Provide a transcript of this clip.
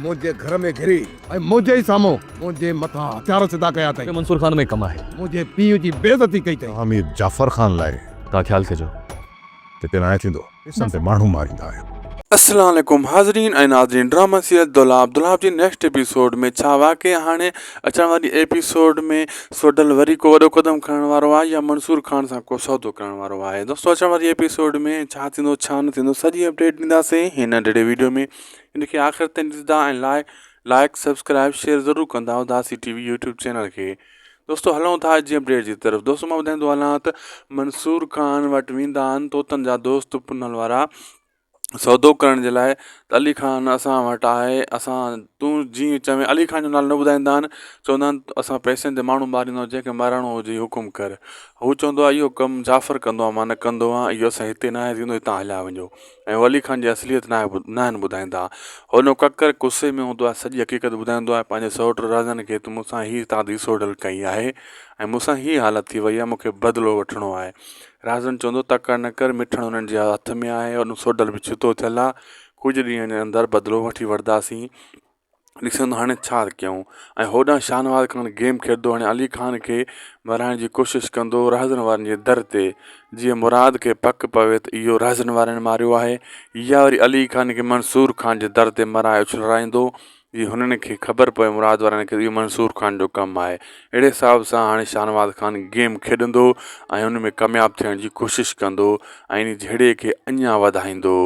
منهنجي گهر ۾ گهري ۽ منهنجي ئي سامهون منهنجي مٿان هٿيار سڌا ڪيا اٿئي. منصور خان ۾ ڪم آهي. منهنجي پيء جي بي عزتي ڪئي اٿئي. توهان مير جعفر خان لاء. توهان خيال ڪجو. هتي ناهي ٿيندو. پئسن تي ماڻهو ماريندا آهيو. السلام عليڪم حاضرين ۽ ناظرين ڊراما سيريل دولاب دولاب جي نيڪسٽ ايپيسوڊ ۾ ڇا واقعي هاڻي اچڻ واري ايپيسوڊ ۾ سوڍل وري ڪو وڏو قدم کڻڻ وارو آهي يا منصور خان سان ڪو سودو ڪرڻ وارو آهي دوستو اچڻ واري ايپيسوڊ ۾ ڇا ٿيندو ڇا نه ٿيندو سڄي اپڊيٽ ڏينداسين هن ننڍڙي ويڊيو ۾ ان کي آخر تائين ڏسندا ۽ لائڪ لائڪ سبسڪرائب شيئر ضرور ڪندا Udasi T V YouTube channel کي دوستو هلون ٿا اڄ جي اپڊيٽ جي طرف دوستو مان ٻڌائيندو هلان ته منصور خان وٽ ويندا آهن طوطن جا دوست پنهل وارا سودو ڪرڻ جي لاء ته علي خان اسان وٽ آهي اسان تون جيئن چوين علي خان جو نالو نه ٻڌائيندا آهن چوندا آهن اسان پئسن تي ماڻهو ماريندا آهيون جنهن کي مارڻو هجي حڪم ڪر هو چوندو آهي اهو ڪم جعفر ڪندو آهي مان نه ڪندو آهيان اهو اسان هتي ناهي ٿيندو هتان هليا وڃو ۽ ولي خان جي اصليت ناهي ناهن ٻڌائيندا. هن ڪڪر غصي ۾ هوندو آهي سڄي حقيقت ٻڌائيندو آهي پنهنجي سئوٽ رازن کي ته مون سان هي تعدي سوڍل ڪئي آهي ۽ مون سان هي حالت ٿي وئي آهي مون کي بدلو وٺڻو آهي. رازن چوندو تڪڙ نه ڪر مٺڻ انهن جي هٿ ۾ آهي ان سوڍل به ڇتو ٿيل آهي ڪجهه ڏينهن جي اندر بدلو وٺي وٺنداسين. ڏسندو هاڻي ڇا ڪيون ۽ هوڏانهن شاهنواز خان گيم کيڏندو هاڻي علي خان کي مارائڻ جي ڪوشش ڪندو رهزن وارن جي در تي جيئن مراد کي پڪ پوي ته اهو رهزن وارن ماريو آهي يا وري علي خان کي منصور خان جي در تي مارائي اڇلرائيندو جي هنن کي خبر پوي مراد وارن کي اهو منصور خان جو ڪم آهي اهڙي حساب سان هاڻي شاهنواز خان گيم کيڏندو ۽ ان ۾ ڪامياب ٿيڻ جي ڪوشش ڪندو ۽ ان جهيڙي کي اڃا وڌائيندو.